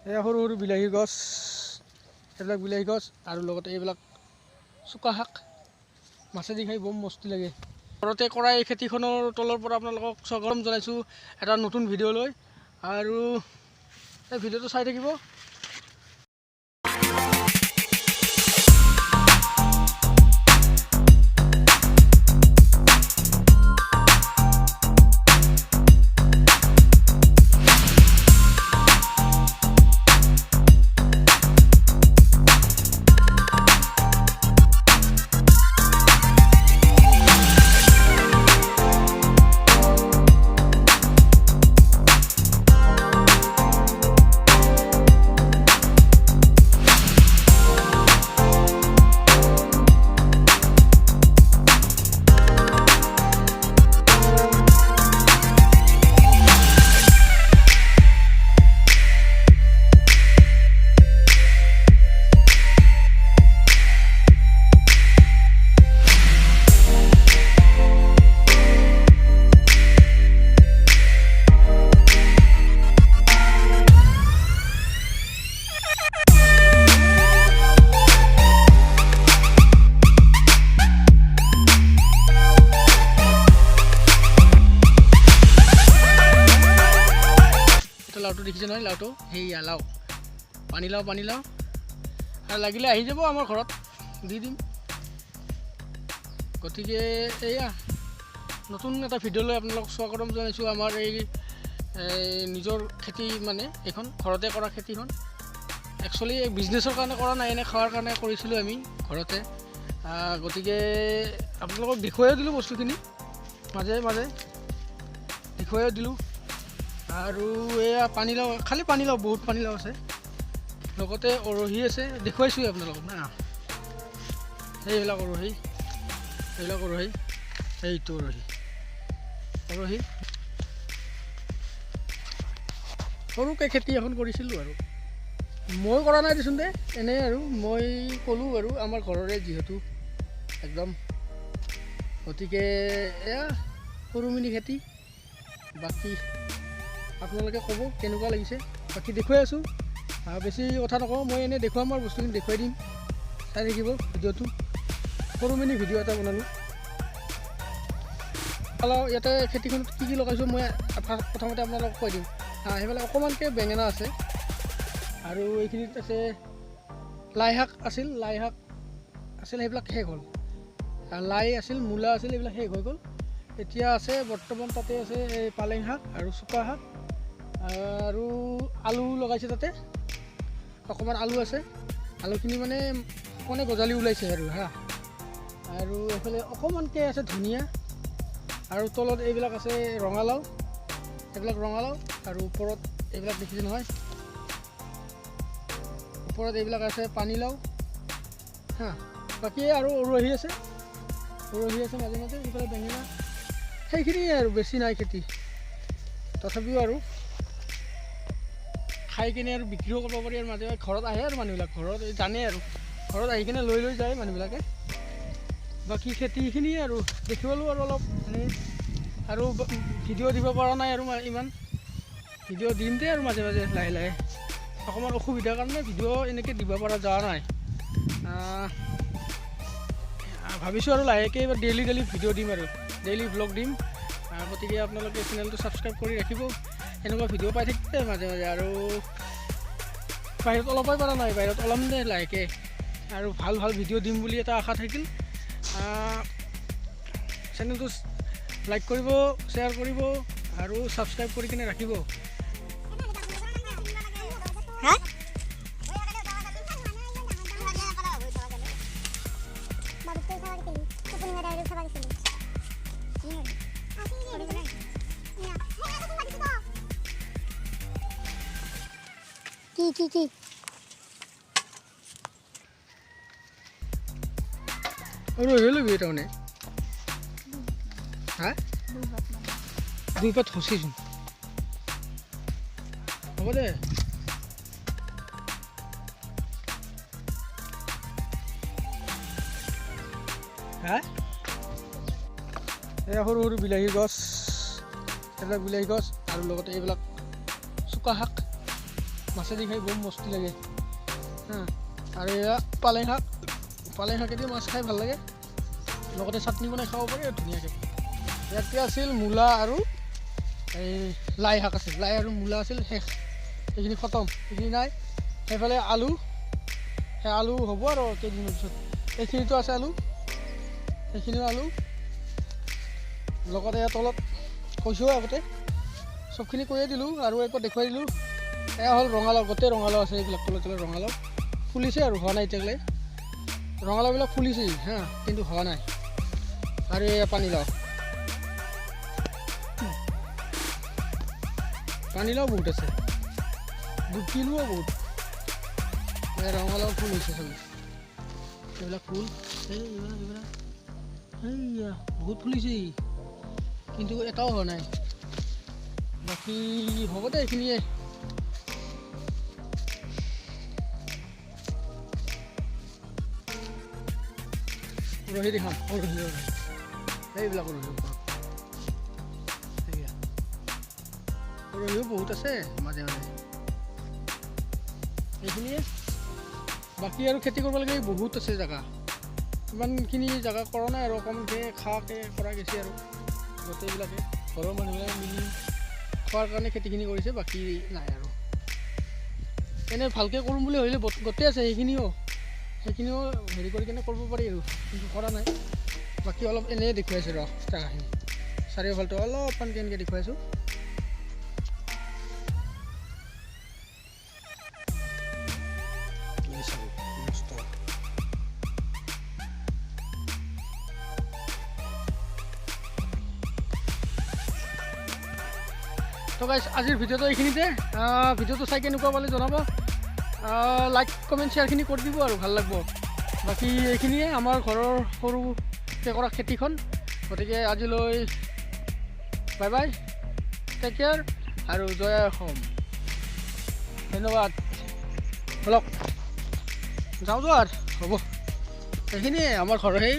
এয়া সৰু সৰু বিলাহী গছ, এইবিলাক বিলাহী গছ আৰু লগতে এইবিলাক চুকা শাক, মাছেদি খাই বৰ মস্তি লাগে। ঘৰতে কৰা এই খেতিখনৰ তলৰ পৰা আপোনালোকক স্বাগতম জনাইছোঁ এটা নতুন ভিডিঅ' লৈ, আৰু এই ভিডিঅ'টো চাই থাকিব। লাওটো দেখিছে নহয়, লাওটো সেইয়া লাও, পানীলাও পানীলাও। আৰু লাগিলে আহি যাব আমাৰ ঘৰত, দি দিম। গতিকে এয়া নতুন এটা ভিডিঅ' লৈ আপোনালোকক স্বাগতম জনাইছোঁ। আমাৰ এই নিজৰ খেতি, মানে এইখন ঘৰতে কৰা খেতিখন, একচুৱেলি বিজনেছৰ কাৰণে কৰা নাই, এনেই খোৱাৰ কাৰণে কৰিছিলোঁ আমি ঘৰতে। গতিকে আপোনালোকক দেখুৱাইও দিলোঁ বস্তুখিনি, মাজে মাজে দেখুৱাইও দিলোঁ। আৰু এয়া পানীলাও, খালি পানীলাও, বহুত পানীলাও আছে, লগতে উৰহি আছে, দেখুৱাইছোঁ আপোনালোকক না। সেইবিলাক উৰহি, সেইবিলাক উৰহি, সেইটো উৰহি, উৰহি। সৰুকৈ খেতি এখন কৰিছিলোঁ আৰু মই কৰা নাই দেচোন দে, এনেই আৰু মই ক'লোঁ আৰু আমাৰ ঘৰৰে যিহেতু একদম। গতিকে এয়া সৰু মিনি খেতি। বাকী আপোনালোকে ক'ব কেনেকুৱা লাগিছে, বাকী দেখুৱাই আছোঁ, বেছি কথা নকওঁ মই, এনেই দেখুৱাম আৰু বস্তুখিনি দেখুৱাই দিম, চাই থাকিব ভিডিঅ'টো। সৰু মিনি ভিডিঅ' এটা বনালোঁ। অলপ ইয়াতে খেতিখনত কি কি লগাইছোঁ মই প্ৰথমতে আপোনালোকক কৈ দিম। সেইফালে অকণমানকৈ বেঙেনা আছে, আৰু এইখিনিত আছে লাই শাক আছিল, লাই শাক আছিল, সেইবিলাক শেষ হ'ল। লাই আছিল, মূলা আছিল, এইবিলাক শেষ হৈ গ'ল। এতিয়া আছে বৰ্তমান তাতে আছে এই পালেং শাক আৰু চুকা শাক, আৰু আলু লগাইছে তাতে, অকণমান আলু আছে, আলুখিনি মানে অকণে গজালি ওলাইছে আৰু হা। আৰু এইফালে অকণমানকৈ আছে ধনিয়া, আৰু তলত এইবিলাক আছে ৰঙালাও, এইবিলাক ৰঙালাও। আৰু ওপৰত এইবিলাক দেখিছে নহয়, ওপৰত এইবিলাক আছে পানীলাও হা। বাকী আৰু উৰহি আছে, উৰহি আছে মাজে মাজে, এইফালে বেঙেনা, সেইখিনিয়ে আৰু, বেছি নাই খেতি। তথাপিও আৰু খাই কিনে আৰু বিক্ৰীও কৰিব পাৰি, আৰু মাজে মাজে ঘৰত আহে আৰু মানুহবিলাক, ঘৰত জানে আৰু, ঘৰত আহি কিনে লৈ লৈ যায় মানুহবিলাকে। বাকী খেতিখিনিয়ে আৰু দেখিবলৈও আৰু অলপ এনেই আৰু ভিডিঅ' দিব পৰা নাই আৰু ইমান ভিডিঅ' দিম দেই আৰু মাজে মাজে লাহে লাহে, অকণমান অসুবিধাৰ কাৰণে ভিডিঅ' এনেকৈ দিব পৰা যোৱা নাই। ভাবিছোঁ আৰু লাহেকৈ এইবাৰ ডেইলি ডেইলি ভিডিঅ' দিম আৰু ডেইলি ভ্লগ দিম। গতিকে আপোনালোকে চেনেলটো ছাবস্ক্ৰাইব কৰি ৰাখিব, এনেকুৱা ভিডিঅ' পাই থাকিব মাজে মাজে। আৰু বাহিৰত ওলাবই পৰা নাই, বাহিৰত ওলাম দে লাহেকৈ, আৰু ভাল ভাল ভিডিঅ' দিম বুলি এটা আশা থাকিল। চেনেলটো লাইক কৰিব, শ্বেয়াৰ কৰিব আৰু ছাবস্ক্ৰাইব কৰি কিনে ৰাখিব। কি কি কি আৰু ল'বি তাৰমানে হা, দুই পাত হচিচোন, হ'ব দে। হা, এয়া সৰু সৰু বিলাহী গছ, এইবিলাক বিলাহী গছ আৰু লগতে এইবিলাক চুকা শাক, মাছেদি খাই বৰ মস্তি লাগে। হা, আৰু এয়া পালেং শাক, পালেং শাকেদি মাছ খাই ভাল লাগে, লগতে চাটনি বনাই খাব পাৰি আৰু ধুনীয়াকৈ। ইয়াতে আছিল মূলা আৰু এই লাই শাক আছিল, লাই আৰু মূলা আছিল শেষ, এইখিনি খতম, এইখিনি নাই। সেইফালে আলু, সেই আলু হ'ব আৰু কেইদিনমান পিছত। এইখিনিতো আছে আলু, সেইখিনিও আলু। লগতে ইয়াৰ তলত কৈছোঁ আগতে চবখিনি কৈয়ে দিলোঁ আৰু একবাৰ দেখুৱাই দিলোঁ। এয়া হ'ল ৰঙালাও, গোটেই ৰঙালাও আছে এইবিলাক তলে তলে ৰঙালাও ফুলিছে আৰু হোৱা নাই এতিয়ালৈ। ৰঙালাওবিলাক ফুলিছে হা, কিন্তু হোৱা নাই। আৰু এয়া পানীলাও, পানীলাও বহুত আছে, বুকিলোও বহুত। এয়া ৰঙালাও ফুল হৈছে চব, এইবিলাক ফুল, এইবিলাক এইয়া বহুত ফুলিছে, কিন্তু এটাও হোৱা নাই। বাকী হ'ব দে এইখিনিয়ে। উৰহি দেখাম, উৰহি, উৰহি, এইবিলাক উৰহি ওপৰত, উৰহিও বহুত আছে মাজে মাজে। এইখিনিয়ে বাকী আৰু খেতি কৰিব লাগে বহুত আছে জেগা, ইমানখিনি জেগা কৰা নাই আৰু অকণমানকৈ খাৱাকৈ কৰা গৈছে আৰু গোটেইবিলাকে ঘৰৰ মানুহবিলাকে মিলি খোৱাৰ কাৰণে খেতিখিনি কৰিছে, বাকী নাই আৰু। এনে ভালকৈ কৰিম বুলি ভাবিলে গোটেই আছে, সেইখিনিও হেৰি কৰি কিনে কৰিব পাৰি আৰু, কিন্তু কৰা নাই। বাকী অলপ এনেই দেখুৱাইছোঁ ৰ জেগাখিনি, চাৰিওফালটো অলপমানকৈ এনেকৈ দেখুৱাইছোঁ। তো গাইছ আজিৰ ভিডিঅ'টো এইখিনিতে, ভিডিঅ'টো চাই কেনেকুৱা পালে জনাব, লাইক কমেণ্ট শ্বেয়াৰখিনি কৰি দিব আৰু ভাল লাগিব। বাকী এইখিনিয়ে আমাৰ ঘৰৰ সৰুকৈ কৰা খেতিখন। গতিকে আজিলৈ বাই বাই, টেক কেয়াৰ আৰু জয় অসম। ধন্যবাদ। বলক যাওঁ যোৱা আৰু হ'ব, এইখিনিয়ে আমাৰ ঘৰৰ সেই